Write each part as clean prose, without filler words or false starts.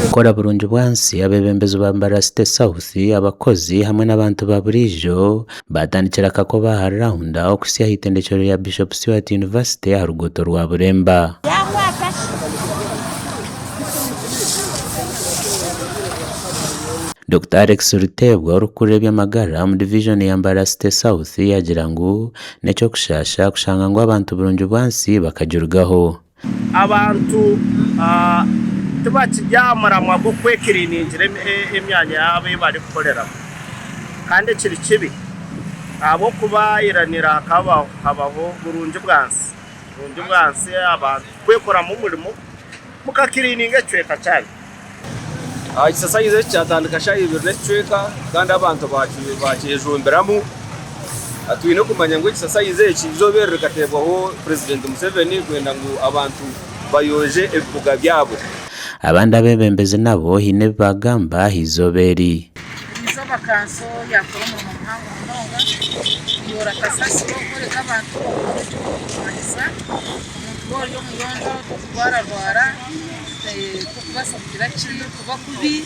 Kukora burungi bwansi, abeebembezi ba Mbarara City South, abakozi hamwe n'abantu ba buriijo baatandikira Kakobe aha raunda okuhitsya aha itendekyero rya Bishop Stuart University aha ruguuto rwa Buremba. Dokita Alex Ruteebwa orikukurira eby'amagara omu divijoni ya Mbarara City South yaagira ngu n'eky'okushaasha kushanga ngu abantu burungi bwansi bakagirugaho. Abantu tibakiri aha muramwa gw'okwekiriiningira emyanya yaabo ei barikukoreramu. Kandi ekiri kibi ahabw'okuba iranira hakabaho burungi bwansi, burungi bwansi abantu kwekoramu omurimo mukakiriininga ekicweka kyanyu. Ekisasayizi eki kyatandika shaaha ibiri n'ekicweka kandi abantu bakyejumbiramu. Twine kumanya ngu ekisasayizi eki eizooba eri rikateebwaho Purezidenti Museveni kwenda ngu abantu bayoje ebibuga byabo. Abandi abeebembezi nabo haine ebi baagamba aha izooba eri. Erizooba kanso yaakora omurimo muhango munonga kuyoora kasasiro kworeka abantu oburungi bw'okugikozesa. Omuntu waaba ori omuyonjo tokurwararwara. Tokubaasa kugira ki kuba kubi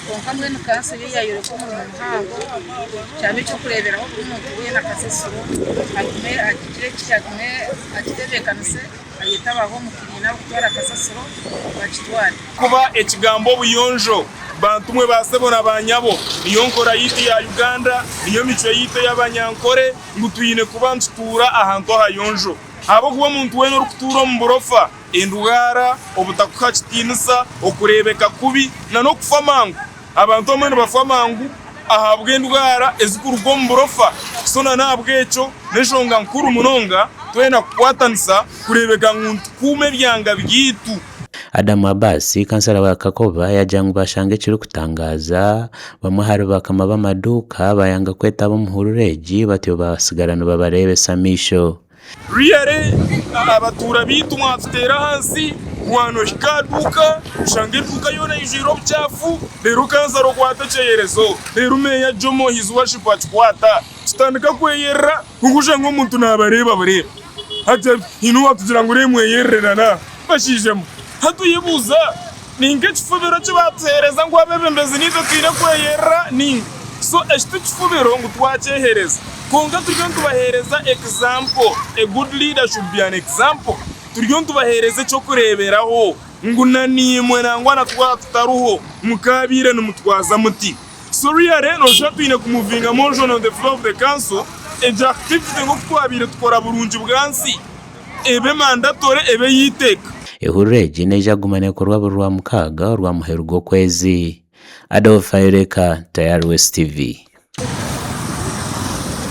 kwonka mbwenu kanso yo yaayoreka omurimo muhango kyaba eky'okureeberaho buri muntu weena kasasiro agume agigire ki agume agitebeekanise ayete aba home cleaner ab'okutwara kasasiro bagitware. Kuba ekigambo obuyonjo, bantu mwe ba sebo na ba nyabo, niyo nkora yaitu ya Uganda, niyo micwe yaitu ey'abanyankore ngu twine kuba nitutuura ahantu ahayonjo. Ahabw'okuba omuntu weena orikutuura omu burofa, Endwara, obutakuha kitiinisa, okureebeka kubi, n'okufa mangu. Abantu abamwe nibafa mangu ahabw'endwara ezirikuruga omu burofa. So n'ahabw'ekyo n'enshonga nkuru munonga twena kukwatanisa kureebeka ngu nitukuuma ebyanga byaitu. Adam Abbas, kansara wa Kakoba yaagira ngu baashanga ekirikutangaaza, bamwe ahari bakama b'amaduuka baayanga kwetaba omu hururu egi batyo baatsigara nibabareebesa amaisho. Really abatuura baitu mwatuteera ahansi, wanohika aha duuka oshanga eduuka yoona eijwire obukyafu reero kansara okwata ekyeyerezo reero meeya Jomo his worship akikwata tutandika kweyerera kwonka oshanga omuntu nabareeba bureeba hati haine owatugira ngu reeba mweyerere na naaha bashaija mwe hati oyebuuza Ninka ekifubiro eki baatuheereza ngu abeebembezi niitwe twine kweyerera ninga? So eki ti kifubiro ngu twakyeheereza. Kwonka turiyo nitubaheereza example, a good leader should be an example. Turiyo nitubaheereza eky'okureeberaho ngu na naimwe nangwa na twaba tutariho mukaabaire nimutwaza muti. So really noshusha twine ku movinga motion on the floor of the council egyo activity nk'oku twabaire tukora burungi bwansi. Ebe mandatory ebe ey'eiteeka. Ehururu egi neija kuguma neekorwa buri Rwamukaaga orwa muheru gw'okwezi. Adolf Ayoreka, Tayari West TV.